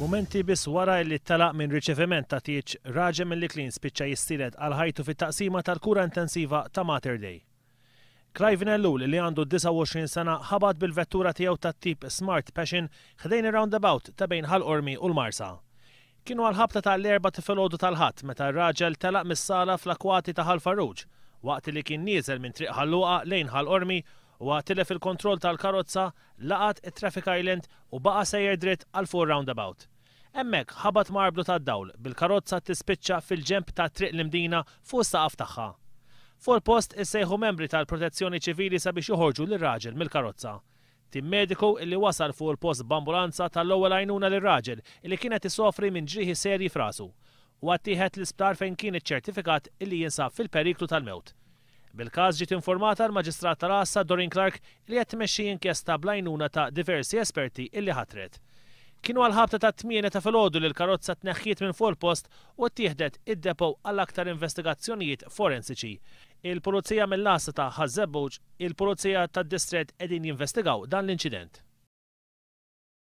Mumenti biss wara li telaq minn riċeviment ta' tieġ, raġel mill-Iklin spiċċa jissielet għal ħajtu fit-taqsima tal-kura intensiva ta' Mater Dei. Cliven Ellul li għandu 29 sena ħabat bil-vettura tiegħu tat-tip Smart Passion ħdejn ir-roundabout ta' bejn Ħal Qormi u l-Marsa. Kienu għall-ħabta ta' l-erbgħa ta' filgħodu tal-Ħadd meta r-raġel telaq mis-sala fl-akwati ta' Ħal Farruġ. Waqt li kien nieżel minn Triq Ħal Luqa lejn Ħal Qormi, huwa tilef il-kontroll tal-karozza, laqat it-traffic island u baqa' sejjer dritt għal fuq ir-roundabout. Hemmhekk ħabat ma' arblu tad-dawl, bil-karozza tispiċċa fil-ġenb ta' Triq l-Imdina fuq is-saqaf tagħha. Fuq il-post issejħu membri tal-Protezzjoni Ċivili sabiex joħorġu lir-raġel mill-karozza. Tim mediku illi wasal fuq il-post b'ambulanza ta l-ewwel għajnuna lir-raġel illi kien qed isofri minn ġrieħi serji f'rasu. Huwa ttieħed l-isptar fejn kien iċċertifikat illi jinsab fil-periklu tal-mewt. Bil-każ ġiet informata l-Maġistrat tal-Għassa Doreen Clarke li qed tmexxi inkjesta bl-għajnuna ta' diversi esperti illi ħatret. Kienu għall-ħabta tat-tmienja ta' filgħodu li l-karozza tneħħiet minn fuq il-post u ttieħdet id-depot għal aktar investigazzjonijiet forensiċi. Il-Pulizija mill-Għassa ta' Ħaż-Żebbuġ, il-Pulizija tad-Distrett qegħdin jinvestigaw dan l-inċident.